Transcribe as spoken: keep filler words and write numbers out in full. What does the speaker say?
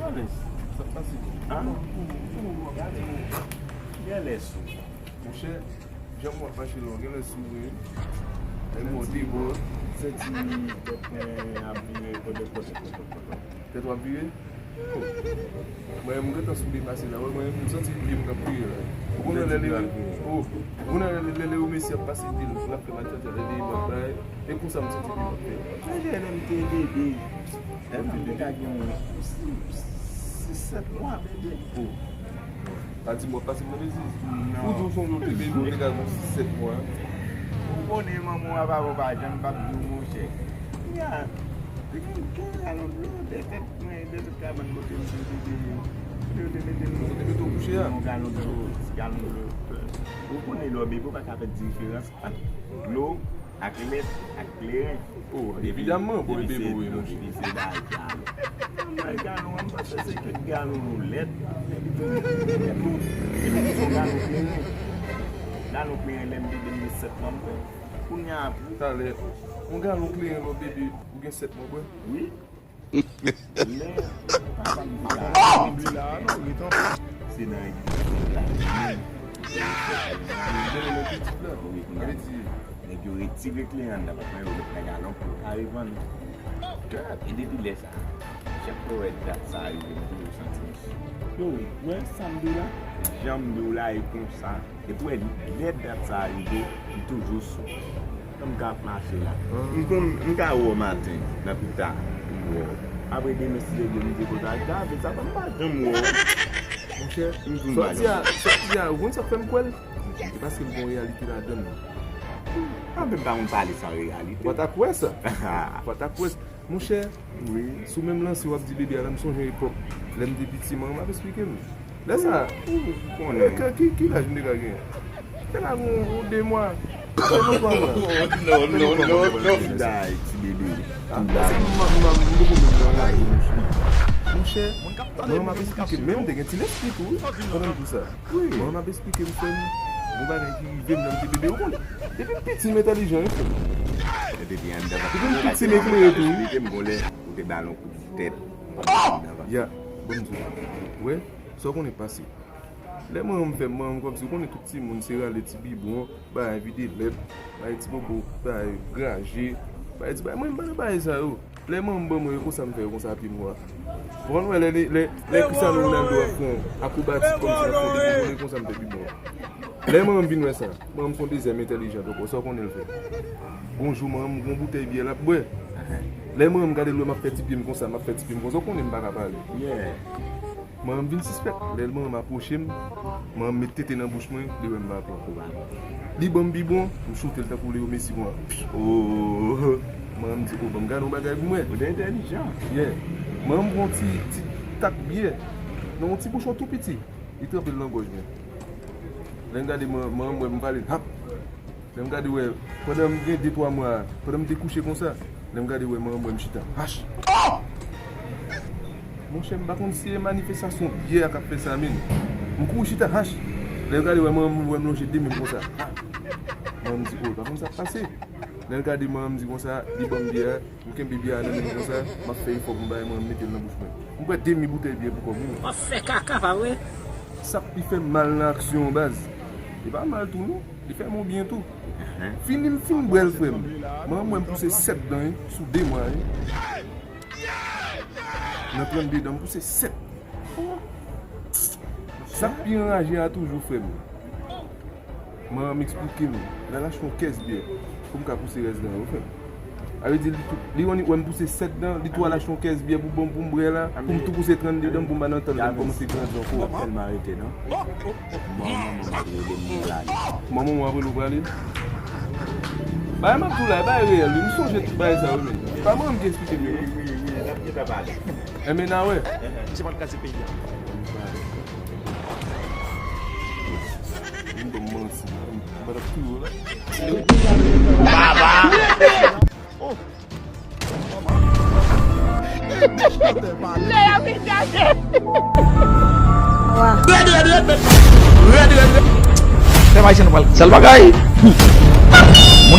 Alèz, sa pase. Ah, ou, ou, ou, gade. Genlè sou. Monchè, jan m wè w ap mache la, ou genlè sou vre. Lè m wè w te bò, senti tèt mwen ap vire kòdòk, kòdòk, kòdòk, kòdòk. Tèt w ap vire? Oh. Mwen, m gentan sou depase la. Wè, mwen, m santi pye m k ap vire la. Ou konnen lè, lè, oh, ou konnen lè, lè, lè yo mesye ap pase pye l, l ap fè matchatcha, lè, lè m ap bay, e konsa m santi pye m ap fè. Mwen, lè m te bebe, lè m te bebe, gen yon sis, sèt mwa, bebe. Oh. Pa di m w ap pase move sis. Non. Ou di w sonje w te bebe, w te ka gen sis, sèt mwa. Ou konnen manman w a papa w pa janm p ap di w, monchè. Kounye a, te gen, gen galon dlo dèyè tèt mwen, dèyè tèt kabann kote m te, te, te, kote yo te mete m. Kote yo te mete w kouche a? Yon galon dlo, ti galon dlo. Ou konnen lè w bebe, ou pa ka fè diferans ant dlo ak lèt, ak kleren. Oh, evidamman, bon, depi se, bebe, wi, monchè. Depi se bagay sa. Bay galon an, m panse se kèk galon lèt. Epi tou, epi tou se yon galon kleren. Galon kleren, lè m te bebe sèt mwa, m kwè. Kounye a, talè, yon galon kleren lè w bebe, ou gen sèt mwa, kwè? Wi. Men, papa m te la. Se nan egliz la. Wi, kounye a. Nèg yo retire kleren anndan, paske yo met nan galon pou yo ka revann. E depi lè sa, chak fwa w wè dat sa a rive, m toujou santi m sou. Yo, wè sa m di w la? Jan m di w la, e konsa. Depi w wè lè dat sa a rive, m toujou sou. Jan m ka ap mache la. M konn, m ka wè w maten, nan pita, m wè w. Apre demen, si Dye vle, m di konsa, gade, sa fè m pa janm wè w. Monchè, m di w sa w di a, sa w di a, ou konn sa k fè m kwè l? Se paske l gen yon reyalite ladan l. Ah, men m pa konn pale san reyalite. Ou pa ta kwè sa. Ou pa ta kwè sa. Monchè, wi, sou menm lanse w ap di bebe a la, m sonje epòk lè m te piti, manman m ap esplike m. Lè sa, ou konnen ki, ki laj m te ka genyen? Te ka gen yon de mwa, sèlman twa mwa. Non, non, non, non. Ti day, ti bebe. Ah, ti day. M, m, m, m poko menm nan lari, monchè. Monchè, manman m ap esplike m, men m te gen ti lespri tou, wi, pandan m di sa. Wi. Manman m ap esplike m, frè m, yon bagay ki rive m lè m te bebe, ou konnen. Depi m piti, m entèlijan, wi, frè m. Depi m piti, m eklere tou, wi. Ou te ba l yon kout tèt. Ya, ban m di w. Wè, sa w konnen k pase. Lè manman m fè m, manman m kòmsi, ou konnen tout timoun se rale ti bibwon, bay vide lèt, bay ti popo, bay graje, bay ti bay. Mwen, m pa nan bagay sa yo. Lè manman m ban mwen yo, konsa m fè yo, konsa pye m nwa. Ou konn wè lè, lè, lè, lè Cristiano Ronaldo ap fè yon akwobatik kòmsi l ap fè yon deboule, konsa m fè bibwon. Lè manman m vin wè sa, manman m se yon dezyèm entèlijant ankò, sa w konnen l fè? Bonjou, manman m, gon boutèy byè l ap bwè. Lè manman m gade l wè m ap fè ti pye m konsa, m ap fè ti pye m konsa, w konnen m pa ka pale. Yeah. Manman m vin sispèk. Lè manman m apwoche m, manman m met tete nan bouch mwen, li wè m pa pran. Li ban m bibwon, m choute l tankou Leo Messi konsa. Oh! Manman m di, "Oh, ban m gade yon bagay pou m wè." Ou te entèlijan. Yeah. Manman m pran yon ti, ti tak byè nan yon ti bouchon tou piti. Li tranpe l nan gòj mwen. Lè m gade, man-, manman m wè m vale l, hap! Lè m gade, wè, pandan m gen de twa mwa, pandan m te kouche konsa, lè m gade, wè, manman m wè m chita, hach! Monchè, m pa konn si e manifestasyon byè a k ap fè sa, men m kouri chita, hach! Lè m gade, wè, manman m wè m lonje de men m konsa, ha! Manman m di, "Oh, pa konn sa k pase." Lè l gade manman m di konsa, li ban m byè a, m kenbe byè a nan men m konsa, m ap fè efò pou m bay manman m mete l nan bouch mwen. M bwè demi boutèy byè pou kò m, wi. W ap fè kaka, pa vre? Sa k pi fè m mal nan aksyon an, baz, li pa mal tou, non. Li fè m yon byen tou. Fini m fin bwè l, frè m. Manman m wè m pouse sèt dan, wi, sou de mwa, wi. Nan trannde dan, m pouse sèt. Sa k pi anraje a toujou, frè m. Manman m eksplike m, l al achte yon kès byè pou m ka pouse rès dan yo, frè m. Sa vle di, li tou, li wè m pouse sèt dan, li tou al achte yon kès byè pou ban m, pou m bwè la, pou m tou pouse trannde dan m, pou m pa nan tan dan m kòmanse grandi ankò. Tèlman rete, non? Manman m ap rele m pou l ale. Manman w ap rele w pou ale? Bagay m ap di w la, e bagay reyèl, wi. M sonje tout bagay sa yo, men. Se pa manman m ki eksplike m yo, non. Wi, wi, wi, n ap gentan pale. Enben, n a wè. Misye pral kraze peyi a. M ban m manti, m pa t ap touye w la. Baba! Oh! Lè y ap vin chache. Rèd, rèd, rèd, rèd. Rèd, rèd, rèd. Pèp ayisyen nou pral. Sèl bagay. Moun